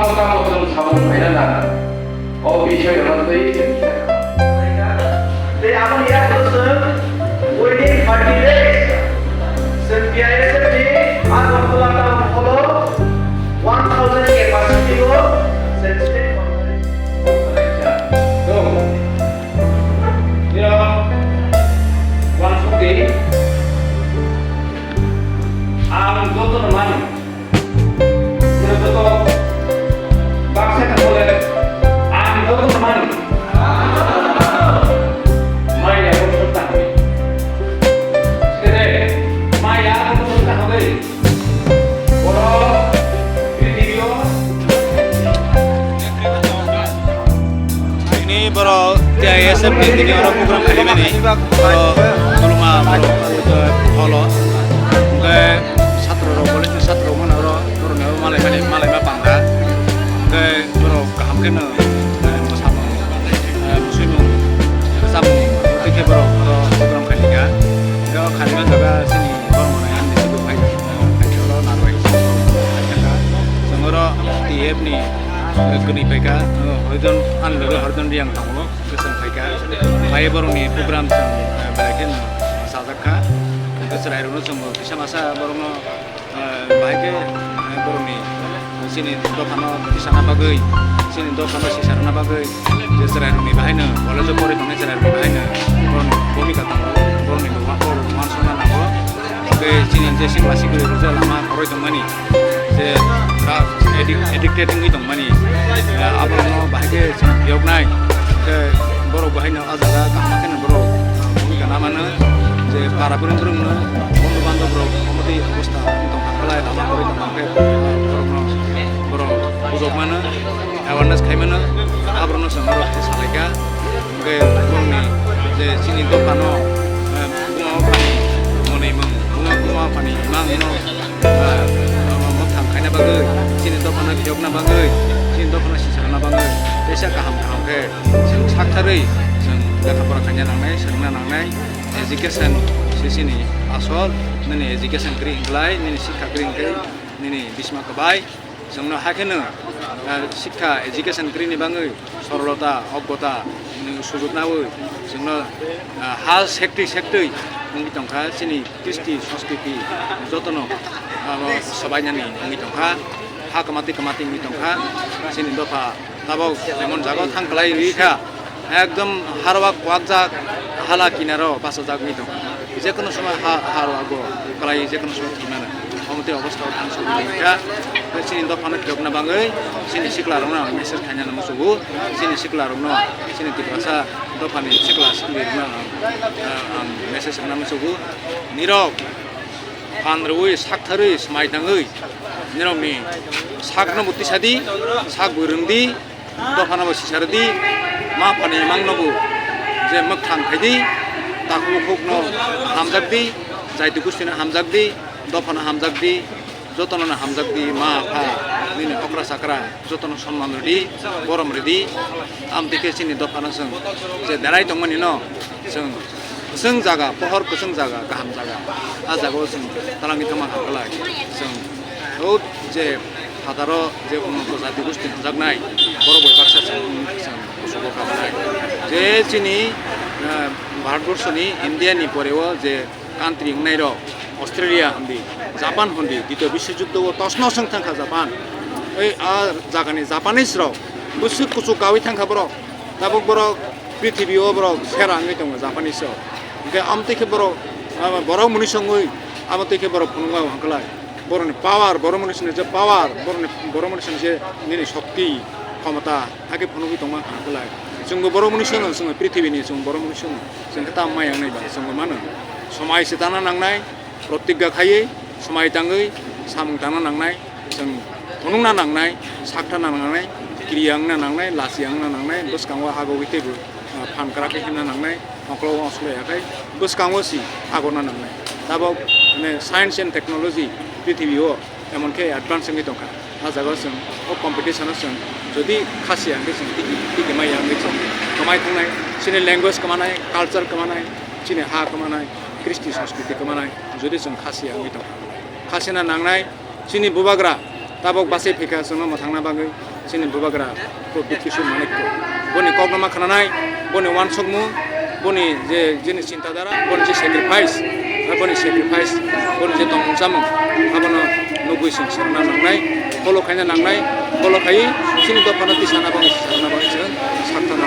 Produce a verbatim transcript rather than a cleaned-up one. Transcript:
Tamo chwng samung khaina nang. O bisoy rwna twi chwng kisa kha. Tei aboni yagulo chwng within thirty days chwng T I S F ni Agartala town hall o one thousand capacity o chwng state conference. Nirok wansukdi ang jotono mani. Joto baksa khe bole ang joto mani. Maya borok tangwi. Sere maya borok tangwi. Borok video. Ini borok T I S F ni tini oro program khaimani. Borok tuluma borok holo. Hingke satro rok, college ni satro rok mano oro. Borokni abo malai mani, malai ma panda. Hingke borok kaham khe no, eh, mwsamung, eh, mwswimung, rwchapmung, tei khe borok oro program khainai kha. Hingke o khainai jaga chini borok mwnai ani sibuk phai, eh, khainai oro narwai. Chwng oro T F ni, eh, kwnwi phaikha, eh, horizon, ani loge horizon riyang tongo, kwchwng phaikha. Phai borokni program chwng, eh, belai kheno chajakha. Hingke chwrairokno chwngbo kisa masa borokno, eh, bahai khe, eh, borokni chini dophano tisana bagwi, chini dophano sisarna bagwi, je chwrairokni bahaino, college-o porwi tongnai chwrairokni bahaino borokni bhumika tongo, borokni bo uansukna nango. Tei chini je sikla sikli rok je lama kwrwi tongmani, je drugs addic-, addicted wngwi tongmani, eh, aborokno bahai khe chwng phiyoknai, khe borok bahaino o jaga kaham kheno borok bhumika na mano, je para bwrwng bwrwngno, bondhu bandhab rok omo twi obostha wng tongkha, belai lama kwrwi tongkha, khe borokno borok bujok mano, awareness khai mano, aborokno chwng oro khe salaikha. Hingke borokni je chini dophano, eh, buma buphani mwnwi mung, buma buma buphani mangno, eh, mwkhang khaina bagwi, chini dophano phiyokna bagwi, chini dophano sisarna bagwi, teisa kaham kaham khe chwng saktharwi chwng lekha pora khaina nangnai, swrwngna nangnai. Education se chini asol, nini education kwrwi hwnkhe, nini sikha kwrwi hwnkhe, nini bisma kwbai. Chwngno hakheno, ah, sikha, education kwrwini bagwi sorolota, oggota, mm, sujuknaui chwngno, ah, ha sektwi sektwi wngwi tongkha chini kristi, sanskriti jotono, ah, swbainani wngwi tongkha, ha kwmatwi kwmatwi wngwi tongkha chini dopha. Tabok jemon jago thang kwlai ri kha, ekdom harwa kwakjak hala kinaro bachajagwi tongo. Jekono somoy ha, harwa go kwlai jekono somoy thwi mano. Omo tei obostha o thang sogwi ri kha. Chini dophano phiyokna bagwi, chini sikla rokno ang message khaina muchugo. Chini sikla rokno, chini Tiprasa dophani sikla sikli rokno ang, ang message rwna muchugo. Nirok phan rwui, saktharwi, swmai tangwi, nirokni sakno bo tisadi, sak bo rwngdi, dophano bo sisardi, ma phani mangno bo je mwkhang khaidi, takhuk bukhukno hamjakdi, jaiti gustino hamjakdi, dophano hamjakdi, jotono hamjakdi, ma pha, nini okra chakra jotono sonman rwdi, borom rwdi, amtwi khe chini dophano chwng je derai tongmani no chwng kwchwng jaga, pohor kwchwng jaga, kaham jaga, a jagao chwng talangwi tongma kha kwlai. Chwng o je phataro je unonto jati gosti hwnjaknai, borok bai baksa chwng, chwng kuchugo kha manai. Je chini, eh, Bharatborsoni, India ni pore o je country wngnai rok, Australia hwndi, Japan hwndi, Ditiyo Biswojuddo o tosno swng thang kha Japan. Ei a jagani Japanese rok bwswk kuchuk kaui thang kha borok. Tabuk borok prithibi o borok sera wngwi tongo Japanese rok. Hwnkhe amtwi khe borok, ah, borok mwnwi songwi amtwi khe borok phunukma hwnkhe lai. Borokni power, borok mwnwi songni je power, borokni, borok mwnwi songni je nini shokti, khomota, hakhe phunugwi tongma hwnkhe lai. Chwngbo borok mwnwi songno, chwngno prithibini chwng borok mwnwi songno. Chwng khe tamo maya wngnai ba, chwngbo mano. Somai se tangna nangnai, protigga khaiwi, somai tangwi, samung tangna nangnai. Chwng phunukna nangnai, sakthana nangnai, kiriya wngna nangnai, lachiya wngna nangnai, bwskango agogwi teibo, ah, phan kwrak khe himna nangnai, mokologo oslo ya khai, bwskango si agorna nangnai. Tabok, mane, science and technology prithibi o emon khe advance wngwi tongkha. A jaga o chwng o competition o chwng jodi khasiya hwnkhe chwng tigi, tigi maya hwnkhe chwng kwmai thangnai, chini language kwmanai, culture kwmanai, chini ha kwmanai, kristi sanskriti kwmanai, jodi chwng khasiya wngwi tongkha. Khasina nangnai, chini bubagra tabok bachai phaikha chwngno mwthangna bagwi, Chini Bubagra Pradyut Kishore Manikya boni koknama khnanai, boni uansukmung, boni je jini chinta dhara, boni je sacrifice, boni sacrifice, boni je tongmung chamung, abono nugwi chwng swrwngna nangnai, follow khaina nangnai, follow khaiwi chini dophano tisana bagwi, tisana bagwi chwng sakthana